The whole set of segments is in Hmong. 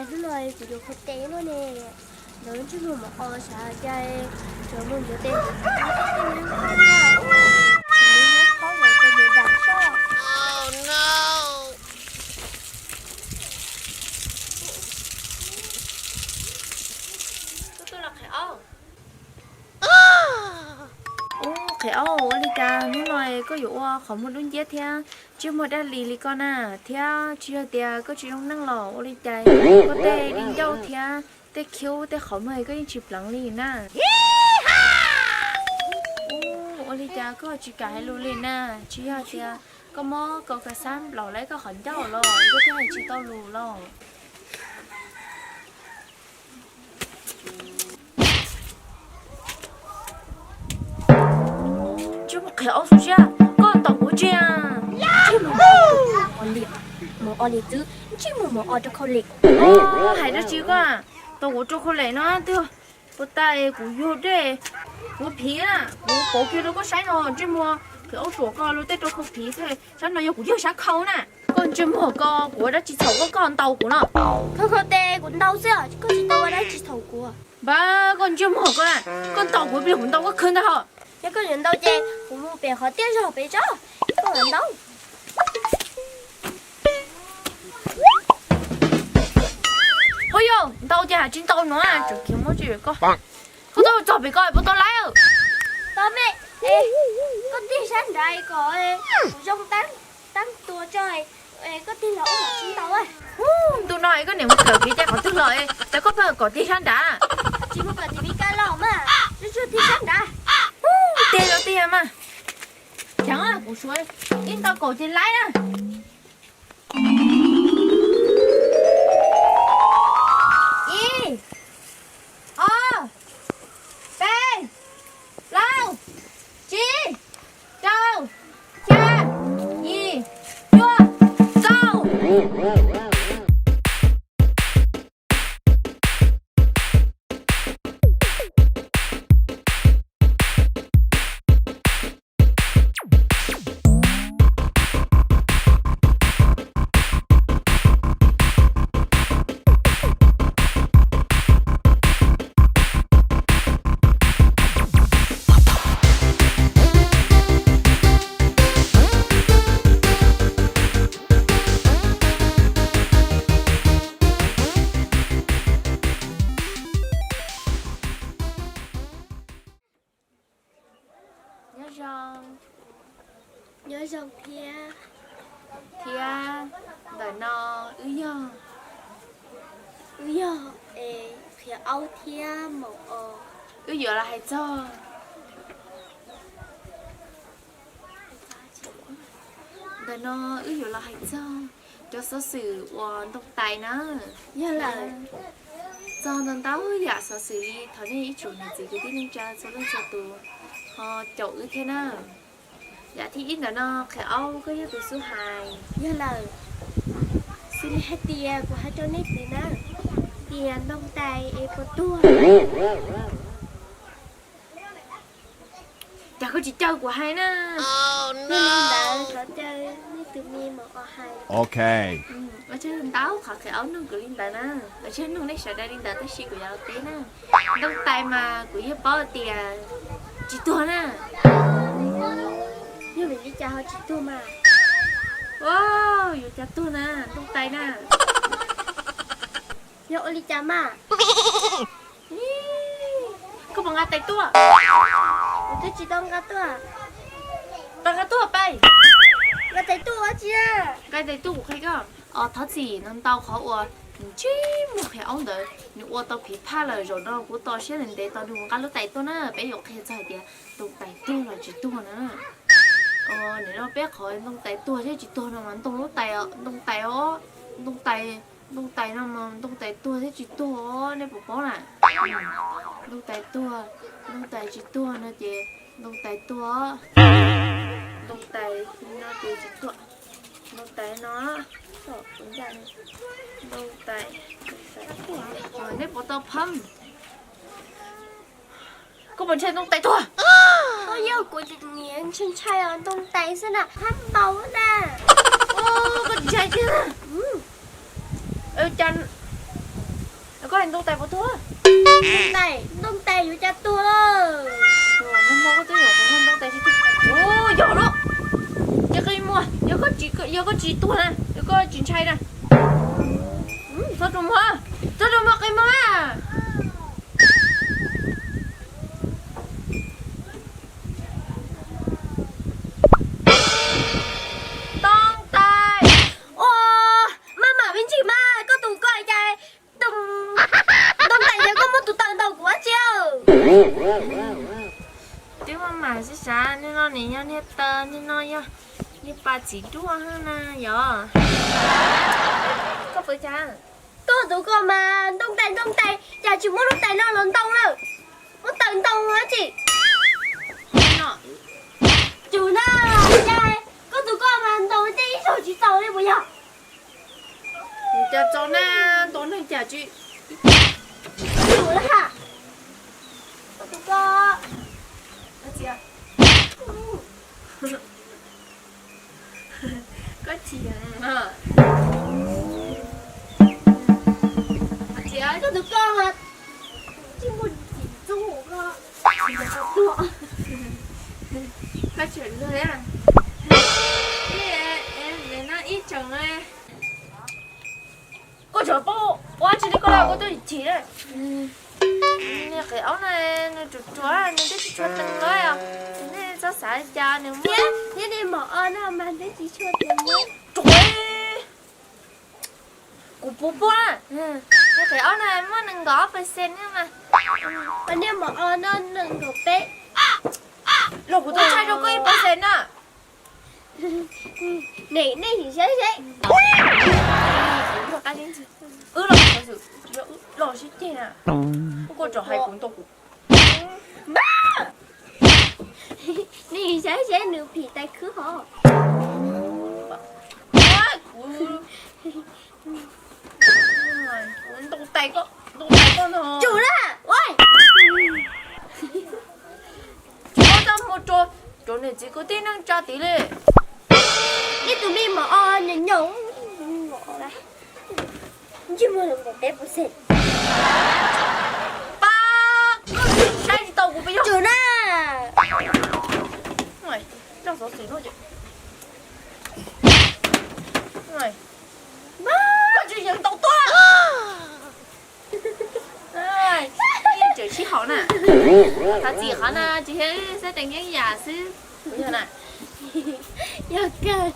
Hnub no kuv yuav qhov tes luaj ne, lawv ntsej muag mos os xav cas tsuas muaj ncuav tes ncuav tes nyob qhov dam soj. Ub, Qhia Aub, ua li cas hnub no koj yuav ua qhov muag dub nciab thiab ntsej muag daj li li koj na, thiab tsis yog tias koj tsis zoo neej los ua li cas koj tej di ncauj thiab tej khiv tej qhov muag koj yeej tsis pleev li na? Ub, ua li cas koj tsis kam hais lus li na? Tsis yog tias koj mob kaus kas xab nplaum lawm koj qhov ncauj los koj thiaj hais tsis tau lus los? Ntsej muag Qhia Aub xu siab, koj ntaus kuv tsi a? Ntsej muag Qhia Aub, mus o li twb ntsej muag mus o rau khau li. Hais dab tsi koj? Ntaus kuv rau khau li no twb puas tas kuv yug dej, kuv phiv na, kuv pauv kiag rau koj saib no, ntsej muag Qhia Aub suam koj lub tej rau khau phiv xwb, saib no yog kuv yawg sab khau na. Koj ntsej muag ko, kuv ua dab tsi txhaum koj, koj ntaus kuv no? Khau khau tes kuv ntaus xwb, koj tsis tau ua dab tsi txhaum kuv. Npawg, koj ntsej muag ko, koj ntaus kuv plig kuv ntaus koj khwv ntag ho. Yog koj yuav ntaus ces kuv mus pem qhov tiaj zog pem tso, koj mam ntaus. Ho yog ntaus ces hais tsis ntaus no, tseem khiav muab tsis koj. Koj tuaj txog pem ko puas tau laib? Tau me, koj tig sab nrad kom kuv zoo tab tua tso, koj tig los ua mam tsis ntaus. Ntu no koj niam mus kawm kev cai qhov twg los es koj pheej kom tig sab nrad? Tsis mus kawm tim Mes Kas los mas, tsuas tsuas tig sab nrad. Tig los tig mas. Cheem, kuv suav ib ntaus kaum ces laib na. Ib, ob, peb, plaub, tsib, rau, xya, yim, cuaj, kaum. Nyob zoo. Nyob zoo thiab. Thiab ntawm no wb yog, wb yog es Qhia Aub thiab Maum Os. Wb yuav los hais txog, ntawm no wb yuav los hais txog cov xov xwm uas Ntoo Tais na. Yog lawm. Txog ntau ntau yam xov xwm li thov nej ib tsoom niam txiv kwv tij neej tsa txhua leej txhua tus ho caum wb thiab na. Yam thib ib ntawm no Qhia Aub koj yog tus xub hais. Yog lawm. Xws li hais tias kuv hais rau nej twv na, tias Ntoo Tais es puas tuag. Cas koj tsis caw kuv hais na? Yog li ntawd thov caw nej tus me Maum Os hais. Ua tsaug ntau qhov Qhia Aub nug kuv li ntawd na. Ua tsaug nug nej sawv daws li ntawd tab sis kuv yuav los teb na. Ntoo Tais mas kuv yeej paub tias tsis tuag na. Yog vim li cas ho tsis tuag mas? Yuav cas tuag na, Ntoo Tais na. Yog ua li cas mas? Koj puas nqa tais tuaj? Kuv twb tsis tau nqa tuaj. Pab nqa tuaj pab. Nqa tais tuaj ua tsi? Nqa tais tuaj kuv qhia koj. Os, thov txim ntau ntau qhov uas ntsej muag Qhia Aub ntawd nws ua tau phiv phaj lawm, zaum no kuv tos siab ntev tos nws nqa lub tais tuaj na, peb yuav qhia txog hais tias Ntoo Tais tuag los tsis tuag na. Nim no peb qhov Ntoo Tais tuag thiab tsis tuag no mas Ntoo lub tais, Ntoo Tais os, Ntoo Tais, Ntoo Tais no mas Ntoo Tais tuag thiab tsis tuag os, nej puas paub na? Ntoo Tais tuag, Ntoo Tais tsis tuag no ces Ntoo Tais tuag, Ntoo Tais no ces tsis tuag, Ntoo Tais no, Ntoo Tais, Ntoo Tais, nej puas tau phab? Koj puas ntshai Ntoo Tais tuag? Koj yog kuv niam ntshai ntshai os, Ntoo Tais xwb na, hab npaum na. Koj tsis ntshai tiag na? Cas Ntoo tais puas tuag? Ntoo tais, ntoo tais yuav cas tuag lawm. Ua, nag hmo koj twb nyuam qhuav muag ntoo tais tsis tuag. Ua, yog lawm. Ces qe muag, yog koj tsis, yog koj tsis tuag na, yog koj tsis ntshai na. Txhob rau muag, txhob rau muag, qe muag na. Ntoo tais. Ua, maj mam me ntsis mas, koj tus ko cas, ntoo tais ces koj muab tus taws ntaus kuv dab tsi? Twb maj mam xwb sav, niag no nws yog niag taws, niag no yog niag pas txiv duaj na yog. Koj puas cas? Koj tus ko mas ntoo tais ntoo tais, cas tsis muab lub tais no los ntoo lawm, muab taws ntoo dab tsi? Tsum na, cas koj tus ko mas ntaus tej ib zaug tsis txaus li puas yog? Cas txaus na, ntaus neeg cas tsis tsum na. Koj tus ko, koj chim, koj tus ko mas tsis muaj txim txuj ko. Koj tseem luag, ib tseem, koj tseem paub ua dab tsi li koj los koj twb chim na. Niag qe aub na, nws ruam ruam, nws twb tsis tshua teev lawm os. Nej txhob xav li cas, nws muab thiab niag mom o no mas twb tsis tshua teev lawm. Kuv puas puaj na, niag qe aub na muaj nees nkaum ob percent mas, niag mom o no nees nkaum peb, los kuv twb tshaj rau koj ib percent na. Nej sim saib seb. Wb los, los sib ceg na. Koj tseem hais kuv ntau kuv. Nej saib seb nws phim tais khwb hov. Kuv, kuv ntoo tais koj, ntoo tais koj no. Tsum na, ua. Tsis muab txoj mus rau, rau niam txiv kwv tij neej tsa tid li. Nej tus me mom o nyoos nyoos, ntsej muag nees nkaum peb percent. Pab, koj saib tsis tau kuv puas yog? Tsum na. Noj xov xwm no ces, koj tsis yeej tau tuaj. Tseem sib haum na. Thov txim qhov no tsis yog xab teem yeeb yam xwb. Yog na. Yog kawg.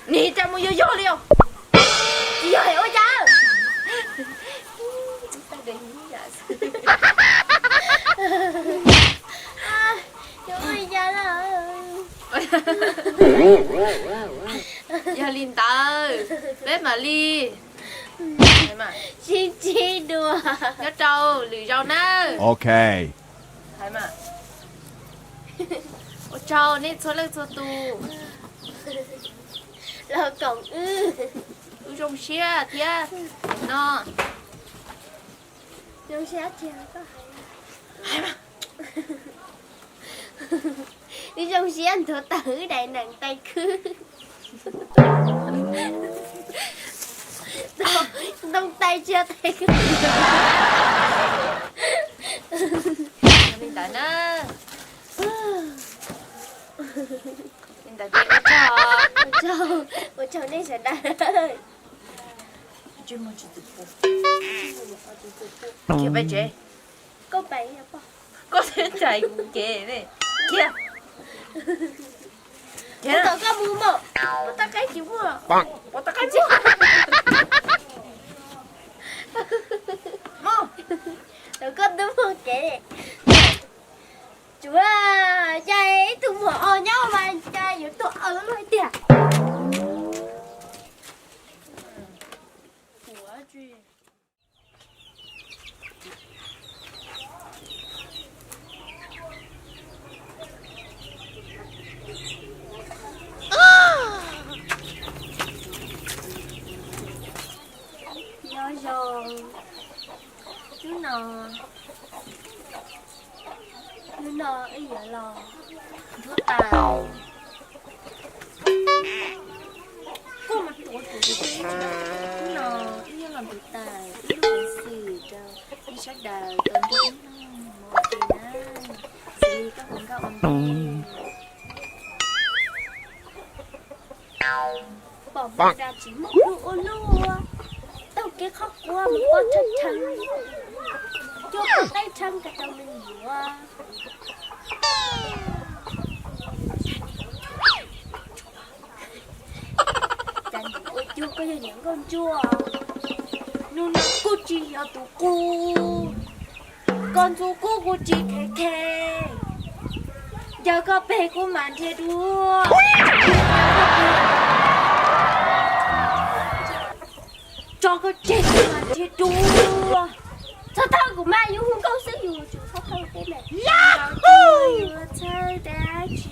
Nim cas mus yog yog li os. Tsis yog ua cas. Xab teem yeeb yam xwb. Yog ua cas na. Yog li ntawd, peb mam li sib ntsib dua nyob rau lwm zaus nawb. Ok. Hais mas. Ua tsaug nej txhua leej txhua tus los koom wb. Wb zoo siab thiab no. Zoo siab tiag koj hais. Wb zoo siab nthuav tawm wb daim neem tais khwb. Ntoo tais tsis yog tais khwb. Li ntawd na. Li ntawd ces ua tsaug, ua tsaug, ua tsaug nej sawv daws. Kiag peb tsev. Koj pais, koj twb rais kuv kev ne. Kiag. Kiag. Tau koj mus mog. Pov tag qaib tsis muaj. Pov tag qaib tsis. Mog. Tau koj twb mus kev. Tsuav cas ib tug muam os nyob mas cas yuav tuag awv luaj tiag. Nyob zoo, hnub no, hnub no wb yuav los ntuav tais. Hnub no wb yuav los ntuav tais ib lub peev xwm rau Sawv daws tau nrog ib hnub mus ua ke na, xws li koj hu nkauj ua ntej. Pom mus tas tsis muaj hlub ua luaj, taug kev qhov quav mus pob tshab rheev, cuab pob qaib rheev ko tau me nyuam. Cas nim ua cuag koj yog niam nkauj ntsuab, hnub no kuj tsis yog tus qub, koj ntxub kuj kuj tsis khev khe, ncaws koj peg kuj mam nrhiav dua, tso koj tseg kuj mam nrhiav dua. Txhob thawj kuv mas, yus hu nkauj xwb yus tsis txhob thawj peb mas. Yus thawj dab tsi?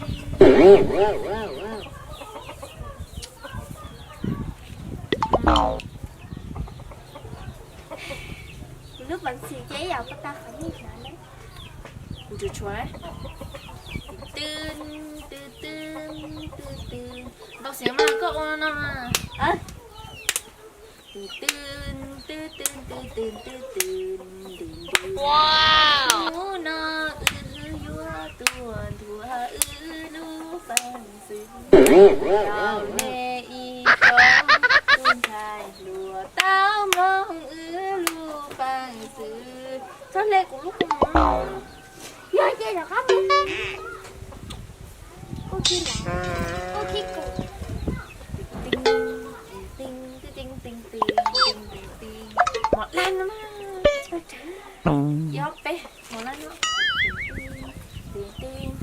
Kuv lub peev xwm ces yam pab tag qhov nej hnov na. Kuv tsuas tshuav tw tw tw tw tw tw. Ntau xeev mas koj ua no mas. Tw tw tw tw tw tw tw tw. Hnub no wb yuav tuaj ntuas wb lub peev xwm, yog nej ib tsoom tus ntxhais hluas tau mloog wb lub peev xwm. Txhob hle kuv lub kua muag. Yog ces rov qab mus. Koj khib lawm, koj khib kuv. Mos laj no mas. Ib ob peb, mos laj no.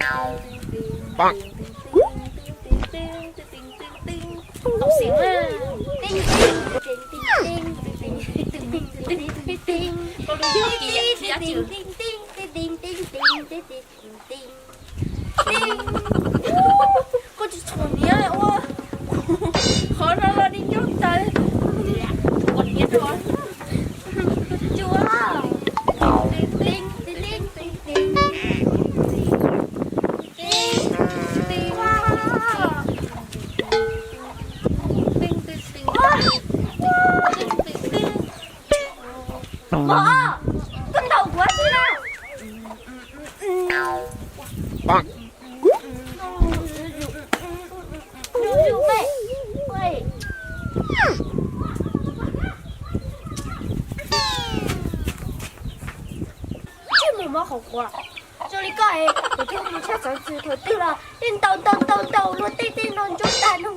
Tau xeev na. Koj lub yog kiag thiab. Koj tsis txhuam niam ua qhov no los di nrog tas. Ua niam rau. Tsuas. Mos, koj ntaus kuv dab tsi na? Ntsej muag mob qhov quav. Zoo li koj es kuv thiaj mus tshaj xeev xwm thaum twg los yeej ntaus ntaus ntaus ntaus luag tej tej no ntsuab tag nrho.